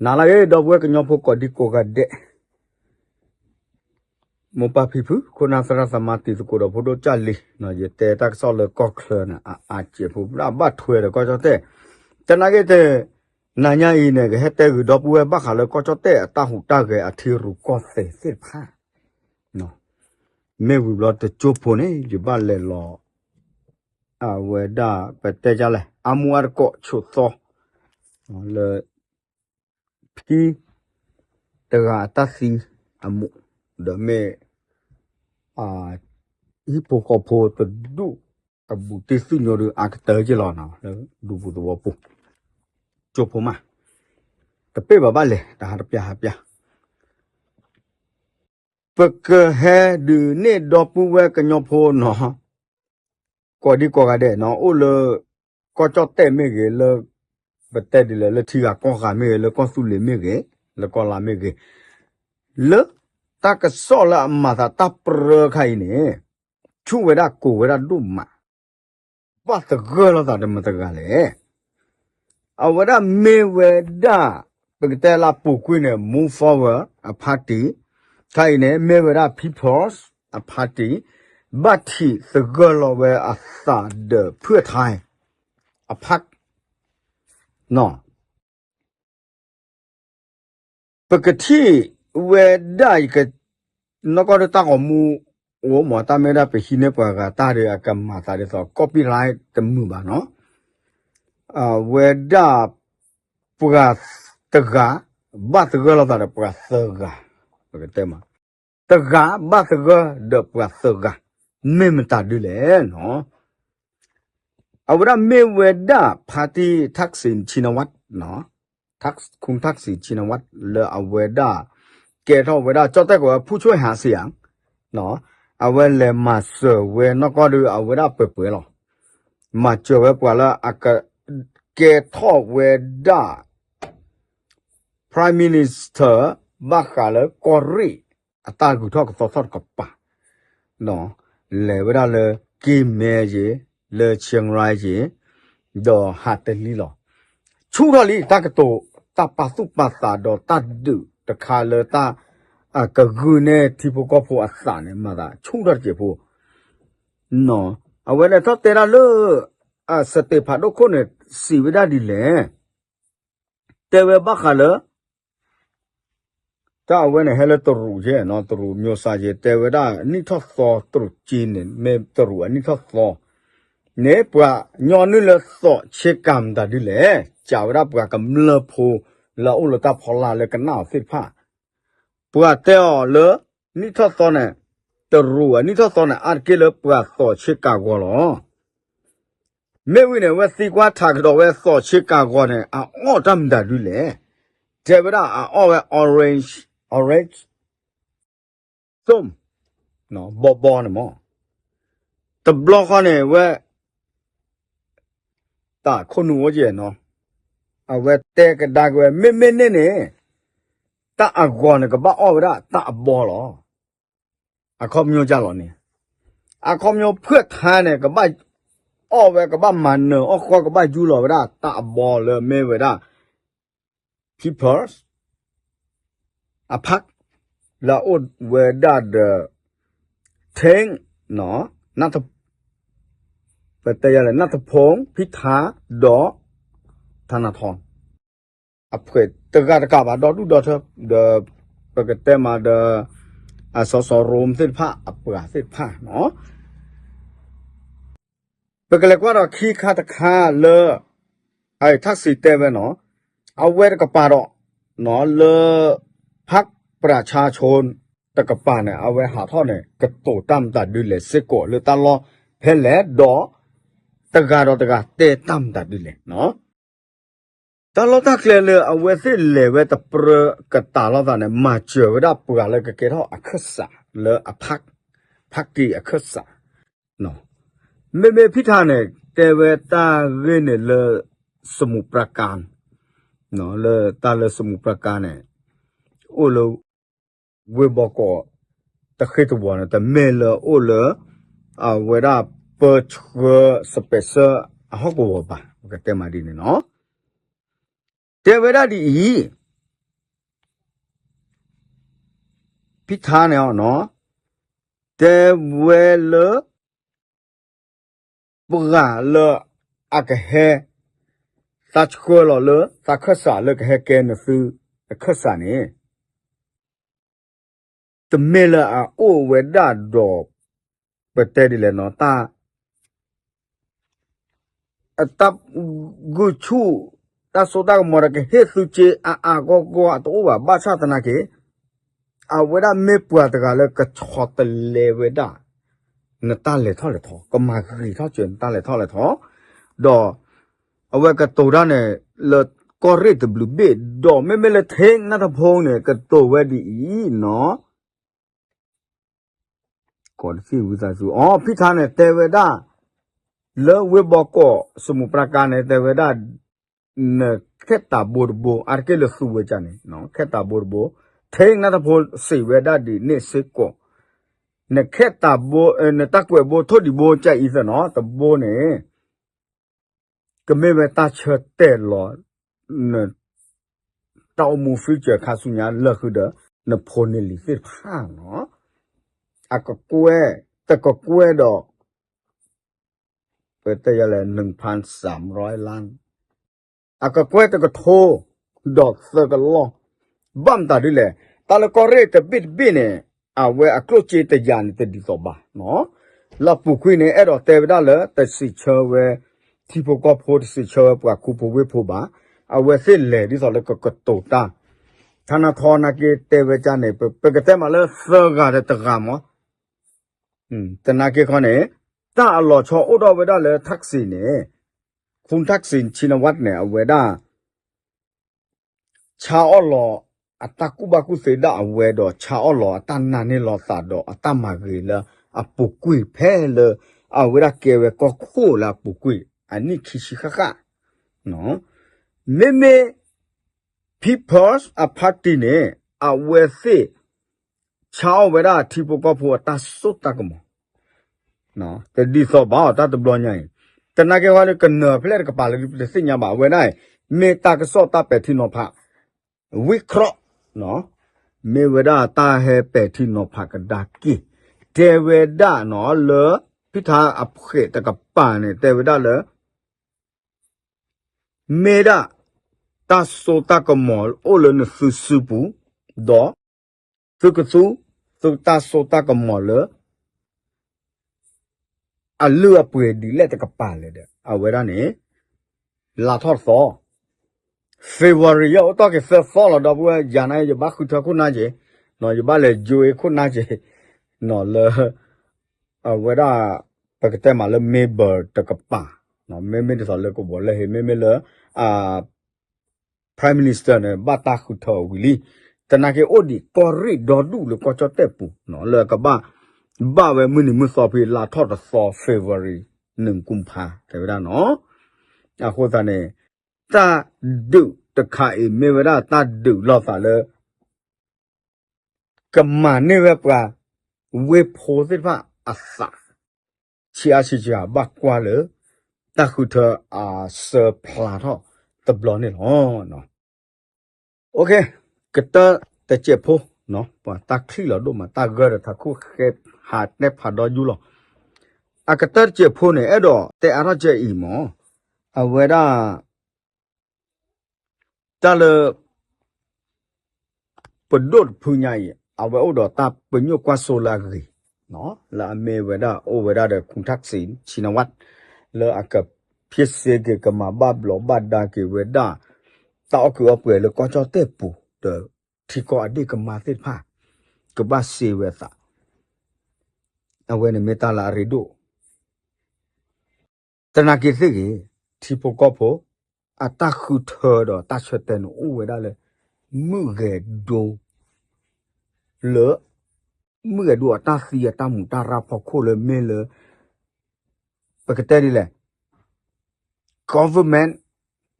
နၤလၢအဂ့ၤ ဒီပုၢ်ဝဲၢ်ကညီဖိကိးဒံကိးဂၤဒဲး, မိၢ်ပၢ်ဖံဖု ခိၣ်နၢ်သရၣ်သမါတံၤသကိးဒီးဖိဒိၣ်ကၢ်လံၤ, ယတဲတၢ်ကစီၣ်လၢကီၢ်ချၢန့ၣ် အအါစဲးဖိ ဘၣ်ထွဲဒီးကီၢ်ကၠီၣ်တဲၣ်, တနာ်က့ၤတ နၤညါအံၤန့ၣ် ကဟဲတဲဂုာ်ဒီပုၢ်ဝဲၢ်ဘၣ်ဃးလၢကီၢ်ကၠီၣ်တဲၣ်အတၢ်ဟူးတၢ်ဂဲၤအထံရူၢ်ကီၢ်သဲးသ့ၣ်တဖၣ်, မ့ၢ်ဝံၤဘျီတကၠိဖိန့ၣ် ယဘၣ်လဲၤလီၤ အဝဲဒၣ်ပတဲဒ်လဲၣ် အါမူအါတကိးဆိးသီ လၢ ဖံ တဂၤအတၢ်သံအမူး, ဒီးမ့ၢ် ဟံၣ်ဖိဃီဖိတဒူၣ် အဘူးတံၢ်သူၣ်ညိဒုးအါကတၢၢ်က့ၤလီၤနီၤ လၢဒူပူၤသဝီပူၤ, ကၠိဖိမး တပ့ၢ်ဘၣ်ဘၣ်လဲၣ် တဟါတပျၢ်ဟါပျၢ် ပကဟဲဒုးနဲၣ်ဒီပုၢ်ဝဲၢ်ကညီဖိနီၤ, ကိးဒံကိးဂၤဒဲးနီၤ အိၣ်လၢ ကီၢ်ကၠီၣ်တဲၣ်မ့ၢ်ဂ့ၤ လၢ ပတဲဒ်လဲၣ် လၢထံဂၤကီၢ်ဂၤမ့ၢ်ဂ့ၤ လၢကီၢ်သူလ့ၤမ့ၢ်ဂ့ၤ လၢကီၢ်လါမ့ၢ်ဂ့ၤ, လၢ တၢ်ကစီၣ်လၢအမၤသးတၢ်ပြၢခါအံၤန့ၣ် ဆူၣ်ဝဲဒၣ်ကိးဝဲဒၣ်ဒိၣ်မး ဘၣ်သဂၢၢ်လိာ်သးဒီးမတၤတဂၤလဲၣ်. အဝဲဒၣ်မ့ၢ်ဝဲဒၣ် ပကတဲလၢပူၤကွံာ်န့ၣ် Move Forward အ party, ခါအံၤန့ၣ် မ့ၢ်ဝဲဒၣ် People's အ party, ဘၣ်ထံးသဂၢၢ်လီၤဝဲအသးဒီးဖုၣ်ထါ အ party နီၤ ပကထံၣ်ဝဲဒၣ် နီၢ်ကီၢ်ဒီးတၢ်ဂီၤမူအိၣ်မး တၢ်မ့ၢ်ဒၣ်ပဟံးန့ၢ်ပှၤဂၤတၢ်ဒီးအကမၤသးဒ်သိး copyright တမုာ်ဘၣ်နီၤ, အဝဲဒၣ် ပှၤတဂၤ ဘၣ်သဂၢၢ်လိာ်သးဒီးပှၤသၢဂၤ, ပကတဲမး တဂၤဘၣ်သဂၢၢ်ဒီးပှၤသၢဂၤ, မ့ၢ်မတၤဒ်လဲၣ်နီၤ အဝဲဒၣ်မ့ၢ်ဝဲဒၣ် party ထၣ်စံၣ် ရှံနဝၣ် နီၤ, ထၣ်စံၣ် ရှံနဝၣ် လၢအဝဲဒၣ် ကဲထီၣ်ဝဲဒၣ် ကၠီၣ်တဲၣ်ကိးဝဲ ဖူၣ်ဆွဲၣ်ဟးစံၣ်ဧါ, အဝဲလဲၤမၤစၢၤဝဲနီၢ်ကီၢ်ဒီးအဝဲဒၣ်ပှဲၤပှဲၤလီၤ. မၤစၢၤဝဲပှၤလၢအက ကဲထီၣ်ဝဲဒၣ် Prime Minister ဘၣ်ဃးလၢကီၢ်ရ့ၣ်အတၢ်ဂုၤထီၣ်ကသီထီၣ်တကပၤ, လဲၤဝဲဒၣ်လၢက့မဲယ့ၤ, လၢဆ့ငရၢ်ယ့ၤ, ဒီးဟးတလံလီၤ. ဆူၣ်ထီၣ်လံတၢ်ကတိၤ တၢ်ပာ်သူၣ်ပာ်သးဒီးတၢ်ဒုးတခါလၢတၢ် ကဂုာ်န့ၢ်ထံဖိကီၢ်ဖိအသးန့ၣ် မၤသးဆူၣ်ထီၣ်တစဲးဖိ အဝဲဒၣ်ထီၣ်တဲဒၣ်လၢ စတ့းဖးဒိၣ်ခိၣ်န့ၣ် စံးဝဲဒၣ်ဒ်လဲၣ်, တဲဝဲဘၣ်ဃးလၢ တၢ်အဝဲန့ၣ်ဟဲလၢတရူးယဲၢ်နီၤ တရူး မျိုးစား ယဲၢ် တဲဝဲဒၣ်နံၣ်ထီၣ်သီတရူးက့န့ၣ် မ့ၢ်တရူးအနံၣ်ထီၣ်သီ န့ၣ် ပှၤညီနုၢ်လၢသိးဆ့ကၤမတၤဒ်လဲၣ် စံးဝဲဒၣ်ပှၤကမျၢၢ်ဖိ လၢအအိၣ်လၢတၢ်ဖီလာ်လၢကနၣ်အီၤသ့ၣ်တဖၣ် ပှၤတဲအီၤလၢ နံၣ်ထီၣ်သီန့ၣ် တရူးအနံၣ်ထီၣ်သီန့ၣ် အါတက့ၢ်လၢပှၤသိးဆ့ကၤဂီၤလီၤ. မ့ၢ်ဝံၤန့ၣ် အဝဲသံကွၢ်ထးကဒီးဝဲသိးဆ့ကၤဂီၤန့ၣ် အအီၣ်တၢ်မတၤဒ်လဲၣ်. တဲဝဲဒၣ်အအီၣ်ဝဲ orange, orange သိၣ် ဘီဘီန့ၣ်မး တဘျီဃီန့ၣ်ဝဲ တၢ်ခိၣ်နူာ်အိၣ်ကဲနီၤ အဝဲတဲကဒါက့ၤဝဲ မ့မ့ၢ်န့ၣ်န့ၣ် တၢ်အဂီၤန့ၣ် ကဘၣ်အီၣ်ဝဲဒၣ်တၢ်အဘီလီၤ. အခီပညီကၢ်လီၤန့ၣ် အခီပညီဖုၣ်ထါန့ၣ် ကဘၣ်အီၣ်ဝဲ ကဘၣ်မၤနၢၤအီၣ်ဃီ ကဘၣ်ယူလီၤဝဲဒၣ်တၢ်အဘီလၢမ့ၢ်ဝဲဒၣ် People's အ party လၢအအိၣ်ဝဲဒၣ်ဒီး ထ့ ပတဲယၤလဲၣ် နၢ်ထဖီ ဖံထါ ဒီး ထနထီ အဖှဲးတဂၤတကးဘၣ် ဒီဒူၣ်ဒီထၢ ဒီး ပကတဲမးဒီး အစီစီရိမသ့ၣ်တဖၣ် အပှၤသ့ၣ်တဖၣ်နီၤ ပကလဲၤကွၢ်ဒီးခံခါတခါလၢ ထၣ်စံၣ်တဲဝဲနီၤ အဝဲတကပၤဒီး လၢ ဖးပရၤဆါဆိ တကပၤန့ၣ် အဝဲဟးထီၣ်န့ၣ် ကတိၤတၢ်မတၤဒ်လဲၣ်စ့ၢ်ကီးလၢတၢ်လီၢ်ဖဲလဲၣ်ဒီး တဂၤဒီးတဂၤတဲတၢ်မတၤဒ်လဲၣ်နီၤ တၢ်လီၢ်တၢ်ကျဲလၢအဝဲသ့ၣ်လဲၤဝဲတပြၢကတာ်လိာ်သးန့ၣ် မၤစၢၤဝဲဒၣ်ပှၤလၢကကဲထီၣ်အခၢၣ်စးလၢအ party အခၢၣ်စး မ့မ့ၢ်ဖံထါန့ၣ် တဲဝဲတၢ်ဂ့ၢ်န့ၣ်လၢ စမူးပြၤကၣ် လၢတၢ်လၢစမူးပြၤကၣ်န့ၣ် အိၣ်လၢ ဝ့ၢ်ဘီကီး တဃ့ၢ်တဝီၤန့ၣ် တမ့ၢ်လၢအိၣ်လၢ အဝဲဒၣ်ပၢဆှၢ စပဲးစၢၣ် အဟီၣ်ကဝီၤဘၣ် ပကတဲမးဒ်န့ၣ်နီၤ တဲဝဲဒၣ်ဒ်အံၤ ဖံထါန့ၣ် တဲဝဲလၢ ပှၤလၢအကဟဲ သးဆှၢလီၤလၢသးခၢၣ်စးလၢကဟဲကဲနသုအခၢၣ်စးန့ၣ် တမ့ၢ်လၢအအိၣ်ဝဲဒၣ်ဒီး ပတဲဒ်လဲၣ်နီၤ တၢ် အတၢ်ဂုာ်ဆူၣ် တၢ်စိတၢ်ကမီၤဒီးကဟ့ၣ်သုစ့အါအါဂီၢ်ဂီၢ်အတအိၣ်ဘၣ် ဘၣ်ဆၣ်သနာ်က့ အဝဲဒၣ်မ့ၢ်ပှၤတဂၤလၢကဆီတလဲဝဲဒၣ် နတၢ်လဲၤထီၣ်လဲၤထီ ကမၤဂ့ၤထီၣ်စၢၤနတၢ်လဲၤထီၣ်လဲၤထီ ဒီး အဝဲကတိၤတၢ်န့ၣ် လၢကီၢ်ရ့ၣ်တဘျုးဘ့ၣ် ဒီးမ့မ့ၢ်လၢ ထ့နၢ်တဖိန့ၣ် ကတိၤဝဲဒ်အံၤနီၤ ကီးတသံၣ်ဝံသးစူၤ အီ ဖံထါန့ၣ် တဲဝဲဒၣ် လၢဝ့ၢ်ဘီကီး စမူးပြၤကါန့ၣ် တဲဝဲဒၣ် နခဲတၢ်ဘိတဘိ အါတက့ၢ်လၢသူဝဲကၢ်န့ၣ် ခဲတၢ်ဘိတဘိ ထ့နၢ်တဖိစံးဝဲဒၣ်ဒ်န့ၣ်စ့ၢ်ကီး နခဲတၢ်ဘိ နတၢ်ကွဲးဘိထိၣ်ဒံးဘိကၢ်အံၤသ့ၣ်နီၤ တဘိန့ၣ် ကမ့ၢ်ဝဲတၢ်ဆၢတဲာ်လီၤ န တၢ်အိၣ်မူ future ခါဆူညါလၢဃုာ်ဒီး နဖိနလံၤသ့ၣ်တဖၣ်နီၤ အကကွဲၢ် တကကွဲၢ်ဒီး ပတဲယၤလဲၣ် နဖၢၣ်စၢ်ရီလၢ အကကွဲၢ်တကထိ ဒီးသၢကလီၢ် ဘၣ်မတၤဒ်လဲၣ် တၢ်လၢကီၢ်ရ့ၣ်တဘ့ၣ်တဘ့ၣ်န့ၣ် အဝဲအကျိၣ်စ့တယာ်န့ၣ်တဒ်သိးဘၣ်နီၤ လၢအပူၤကွံာ်န့ၣ် အဲၣ်ဒိးတဲဝဲဒၣ်လၢ တစံးဆၢဝဲ ထံဖိကီၢ်ဖိ တစံးဆၢဝဲပှၤခူဖိဝ့ၢ်ဖိဘၣ် အဝဲသ့ၣ်လဲၤဒ်သိးလၢကကတိၤတၢ် ထါနါထီနာ်က့တဲဝဲကၢ်န့ၣ် ပကတဲမးလၢသၢဂၤဒီးတဂၤမး သနာ်က့ခီန့ၣ် တၢ်အလီၤဆီအိၣ်ထီၣ်ဝဲဒၣ်လၢ Thaksin န့ၣ် ခူ Thaksin Shinawatra န့ၣ် အဝဲဒၣ် ဆါအီၣ်လီၤ အတၢ်ကူၣ်ဘၣ်ကူၣ်သ့ဒၣ်အဝဲဒီး ဆါအီၣ်လီၤအတၢ်နာ်န့ၢ်လီၤသးဒီးအတၢ်မၤဂ့ၤလၢအပူၤကွံာ်ဖဲလၢ အဝဲဒၣ်ကဲဝဲကီၢ်ခိၣ်လၢအပူၤကွံာ် အနံၣ်ခံဆံဃၣ်ဃၣ် မ့မ့ၢ် People's Party န့ၣ် အဝဲသ့ၣ် ဆါအီၣ်ဝဲဒၣ်ထံဖိကီၢ်ဖိအတၢ်စိတၢ်ကမီၤ တဒ်သိးဘၣ်အီၤတၢ်တဘျီညါအံၤ သနာ်က့ဟီန့ၣ် ကနၢၤဖဲလဲၣ်တကပၤလၢပတသ့ၣ်ညါဘၣ် အဝဲဒၣ်အံၤ မ့ၢ်တၢ်ကစီၣ်တၢ်ပဲာ်ထံနီၤဖး ဝံခရီး မ့ၢ်ဝဲဒၣ်တၢ်ဟဲပဲာ်ထံနီၤဖးကဒါက့ၤ တဲဝဲဒၣ်နီၤလၢ ဖံထါအဖှဲးတကပၤန့ၣ် တဲဝဲဒၣ်လၢ မ့ၢ်ဒၣ် တၢ်စိတၢ်ကမီၤအိၣ်လၢနသုစုပူၤ ဒီး သုကသူ သုတၢ်စိတၢ်ကမီၤလၢ အလုၢ်အပှ့ၤဒ်လဲၣ်တကပၤလဲၣ်ဒီး အဝဲဒၣ်န့ၣ် လါထီၣ်တသီ February ယအိၣ်တီၢ်က့ၤသၢသီလီၤ ဒီပုၢ်ဝဲၢ် ယၤန့ၣ် ယဘၣ်ဃုထၢခိၣ်နၢ်က့ၤ ယဘၣ်လဲၤယိအ့ခိၣ်နၢ်က့ၤ လၢ အဝဲဒၣ် ပကတဲမးလၢ member တကပၤ မ့မ့ၢ်ဒ်သိးလၢကဘီလၢဟ့ မ့မ့ၢ်လၢ Prime Minister န့ၣ် ဘၣ်တၢ်ဃုထၢအီၤဝံၤလံ သနာ်က့အိၣ်ဒံးကီၢ်ရ့ၣ်ဒီဒူၣ်လၢကီၢ်ကၠီၣ်တဲၣ်ပူၤ လၢကဘၣ် ဘၣ်ဝဲမုၢ်နံၤမုၢ်သီဖဲလါထီၣ်တသီ February နုၣ်ကူဖါ တဲဝဲဒၣ်နီၤ အဃိသတးန့ၣ် တၢ်ဒုးတခါအံၤမ့ၢ်ဝဲဒၣ်တၢ်ဒုးလိာ်သးလၢ ကမၤန့ၢ်ဝဲပှၤ ဝ့ၢ်ဖိသ့ၣ်တဖၣ်အသး ဆံးအါဆံးစှၤဘၣ်ကွၢ်လၢ တၢ်ဃုထၢအစၢဖျါထီၣ်တဘျီန့ၣ်လီၤ. ကတၢၢ်တစဲးဖိ ပှၤတၢ်ချံၣ်လီၤဒိၣ်မး တၢ်ဂၢၢ်ဒီးထးခိၣ်ဃဲ ဟးတဲဖးဒီယူလီၤ. အကတၢၢ်တစဲးဖိန့ၣ် အဲၣ်ဒိးတဲအါထီၣ်ကဲအံၤမး အဝဲဒၣ် တၢ်လၢ ပဒိၣ်တဖုညါအံၤ အဝဲအိၣ်ဒီးတၢ်ပညိၣ်ကွၢ်စိလၢအဂ့ၤ လၢအမ့ၢ်ဝဲဒၣ်အိၣ်ဝဲဒၣ်ဒီး ခူထၣ်စံး ဆံနဝၣ် လၢအကဖံးစ့က့ၤ ကမၤဘၣ်ဘျီးဘၣ်ဒါက့ၤဝဲဒၣ် တၢ်အီၣ်ကုးအီပှဲၤလၢကီၢ်ကၠီၣ်တဲၣ်ပူၤ ဒီးထံကီၢ်အဒ့ၣ်ကမါသ့ၣ်တဖၣ် ကဘၣ်စ့ဝဲအသး အဝဲန့ၣ်မ့ၢ်တၢ်လၢအရ့ဒိၣ် သနာ်က့သ့ၣ်ဂ့ၤ ထံဖိကီၢ်ဖိ အတၢ်ဃုထၢဒီးတၢ်ဆၢတဲာ်န့ၣ်အိၣ်ဝဲဒၣ်လၢ မုၢ်ဂဲၤဒိ လၢ မုၢ်ဂဲၤဒိအတၢ်သံအတၢ်မူးတၢ်ရၢ်ဖီခိၣ်လၢမ့ၢ်လၢ ပကတဲဒ်လဲၣ် government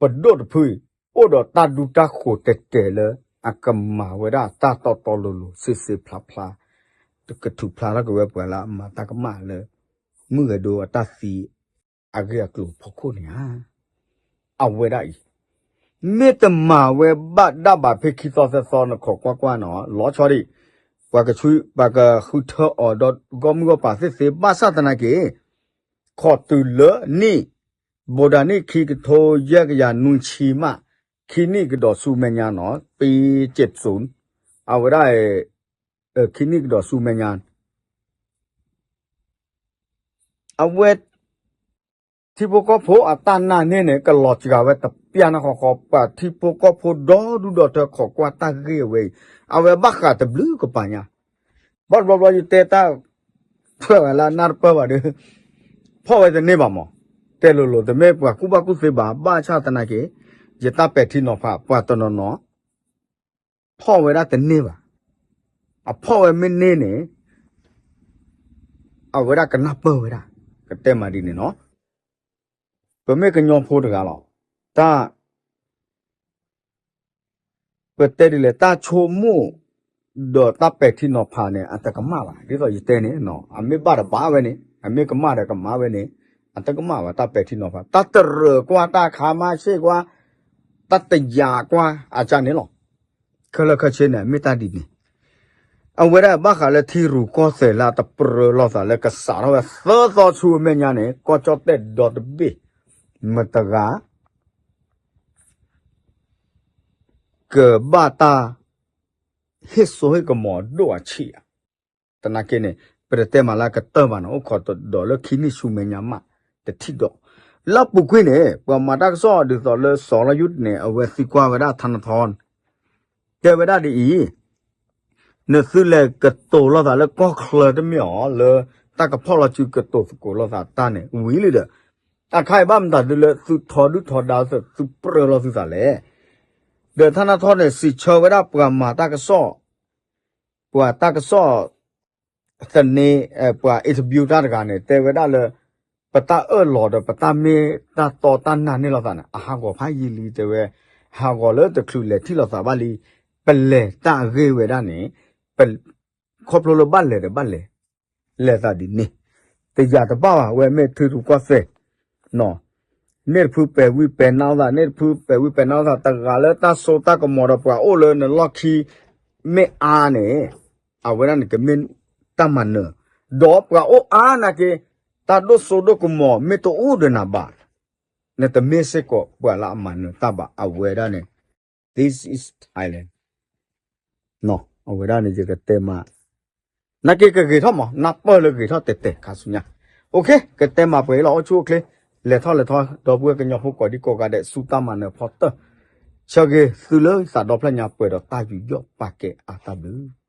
ပဒိၣ်တဖုအံၤ အိၣ်ဒီးတၢ်ဒူတၢ်ဃိးတဲာ်တဲာ်လၢ အကမၤဝဲဒၣ်တၢ်တီတီလိၤလိၤ စ့စ့ဖျါဖျါ ကထုးဖျါထီၣ်က့ၤဝဲပှၤလၢအမၤတၢ်ကမၣ်လၢ မုၢ်ဂဲၤဒိအတၢ်သံ အဂ့ၢ်အကျိၤဖီခိၣ်န့ၣ်ဧါ အဝဲဒၣ်အံၤ မ့ၢ်တမၤဝဲဘၣ်ဒၣ်ဘၣ်ဖဲခံသီသၢသီ နခိးကွၢ်ကွၢ်နီၤ လီၤဆီဒံး ပှၤကဆှံ ပှၤကဃုထၢအီၤဒီးဂီၢ်မုၢ်ဂီၢ်ပၤသ့ၣ်သ့ၣ် ဘၣ်ဆၣ်သနာ်က့ ခီၣ်တုၤလၢနံၣ် ဘိးဒၣ်နံၣ် ခံကထိယဲၢ်ကယၤနွံဆံမး ခံနံၣ်ကဒီးဆူမဲာ်ညါနီၤ ပံကၠ့ၣ်သူ အဝဲဒၣ် ခံနံၣ်ကဒီးဆူမဲာ်ညါ အဝဲ ထံဖိကီၢ်ဖိအတၢ်နာ်န့ၢ်န့ၣ် ကလီၤစှၤဝဲတပျၢ်နီၢ်ဃီဃီ ပှၤထံဖိကီၢ်ဖိဒီဒူၣ်ဒီထၢခိးကွၢ်တၢ်ဂ့ၢ်အဝဲအံၤ အဝဲဘၣ်ဃးတဘျုးကပၤညါ ဘၣ်တဘျီဘျီယတဲတၢ် ဖျၢၣ်ဝဲလၢအနၢ်တပၢၢ်ဘၣ်ဒီး ဖီၣ်ဝဲတန့ၢ်ဘၣ်မး တဲလိၤလိၤ တမ့ၢ်ပှၤကူၣ်ဘၣ်ကူၣ်သ့ဘၣ် ဘၣ်ဆၣ်သနာ်က့ ယတၢ်ပဲာ်ထံနီၤဖး ပှၤတနီၤနီၤ ဖီၣ်ဝဲဒၣ်တန့ၢ်ဘၣ် အဖီၣ်ဝဲမ့ၢ်န့ၢ်န့ၣ် အဝဲဒၣ်ကနၢ်ပၢၢ်ဝဲဒၣ် ကတဲမးဒ်န့ၣ်နီၤ ပမ့ၢ်ကညီဖိတဂၤလီၤ တၢ် ပတဲဒ်လဲၣ် တၢ်ဆိကမိၣ် ဒီးတၢ်ပဲာ်ထံနီၤဖးန့ၣ် အတကမၣ်ဘၣ် ဒ်သိးယတဲန့ၣ် အမ့ၢ်ဘၣ်ဒီးဘၣ်ဝဲန့ၣ် အမ့ၢ်ကမၣ်ဒီးကမၣ်ဝဲန့ၣ် အတကမၣ်ဘၣ် တၢ်ပဲာ်ထံနီၤဖး တၢ်တရၢၣ်ကွၢ် တၢ်ခါမါဆ့ၣ်ကွၢ် တၢ်တယာ်ကွၢ် အကန့ၣ်လီၤ ခဲလၢာ်ခဲဆ့န့ၣ် မ့ၢ်တၢ်ဒ်န့ၣ် အဝဲဒၣ်ဘၣ်ဃးလၢထံရူၢ်ကီၢ်သဲးလၢအတပြၢလီၤသးလၢကစးထီၣ်ဝဲသၢသီဆူအမဲာ်ညါန့ၣ် ကီၢ်ကၠီၣ်တဲၣ်ဒီတဘ့ၣ် မတၤတဂၤ ကဘၣ်တၢ်ဟ့ၣ်စိဟ့ၣ်ကမီၤဒိၣ်အဆံးဧါ သနာ်က့န့ၣ် ပတတဲမးလၢအကတၢၢ်ဘၣ်နီၤ အိၣ်ခိးတဒီးလၢခံနံၣ်ဆူမဲာ်ညါမး တထံၣ်ဒီး လၢအပူၤကွံာ်န့ၣ် ပှၤမၤတၢ်ကစီၣ်ဒ်သိးလၢစီၤလီယူးတန့ၣ် အဝဲသံကွၢ်ဝဲဒၣ်ထါနထီ တဲဝဲဒၣ်ဒ်အံၤ နသုလဲၤကတိၤလိာ်သးလၢကီၢ်ချၢတမ့ၢ်အီၤ လၢတၢ်ကဖီၣ်လီၤစုကတိၤသကိးလိာ်သးတၢ်န့ၣ် ဝံၤလံဒီး အခါအံၤဘၣ်မတၤဒုလၢသုထီဒုၣ်ထီဒါသုပြၢလိာ်သုသးလဲၣ် ဒီးထါနထီန့ၣ် စံးဆၢဝဲဒၣ်ပှၤမၤတၢ်ကစီၣ် ပှၤတၢ်ကစီၣ် သန့ ပှၤ interview တၢ်တဂၤန့ၣ် တဲဝဲဒၣ်လၢ ပတၢ်အၢၣ်လီၤဒီးပတၢ်မ့ၢ်တၢ်တီတၢ်နာ်န့ၢ်လိာ်သးန့ၣ် အဟးဂီၤဖးယံာ်လံတဲဝဲ ဟးဂီၤလၢတချုးလဲၤထံၣ်လိာ်သးဘၣ်လံ ပလဲၤတၢ်အဂ့ၢ်ဝဲဒၣ်န့ၣ် ခီဖျိလၢဘၣ်လဲၤဒီးဘၣ်လဲၤ လဲၤသးဒ်န့ၣ် တယာ်တဘၣ်ဘၣ် ဝဲမ့ၢ်ထံရူၢ်ကီၢ်သဲး န့ၣ်တဖုပဲာ်ဝံပဲာ်နါလိာ်သး န့ၣ်တဖုပဲာ်ဝံပဲာ်နါလိာ်သး တဂၤလၢတၢ်စိတၢ်ကမီၤဒီးပှၤအိၣ်လၢနလီၢ်ခံ မ့ၢ်အါန့ၣ် အဝဲဒၣ်န့ၣ်ကမ့ၢ်တၢ်မၤနၢၤ ဒီးပှၤအိၣ်အါနာ်က့ တၢ်ဒိၣ်စိဒိၣ်ကမီၤမ့ၢ်တအိၣ်ဒီးနၤဘၣ် နတမ့ၢ်စ့ၢ်ကီးပှၤလၢအမၤနၢၤတၢ်ဘၣ် အဝဲဒၣ်န့ၣ် this is Thailand အဝဲဒၣ်န့ၣ်ယကတဲမး နာ်က့ကဂ့ၤထီၣ်မး နၢ်ပၢၢ်လၢဂ့ၤထီၣ်တဲာ်တဲာ်ခါဆူညါ OK ကတဲမးပှဲၤလီၤ အိၣ်ဆူၣ်အိၣ်ချ့ လဲၤထီၣ်လဲၤထီၣ် ဒီပုၢ်ဝဲၢ်ကညီဖိကိးဒံကိးဂၤဒဲး ဆူတၢ်မၤနၢၤဖီတၢၢ် ဆၢဂ့ၤသုလၢသးဒီဖျၢၣ်ညါပှဲၤဒီးတၢ်ယူးယီၣ်ပာ်ကဲအါတၢ်ဘျုး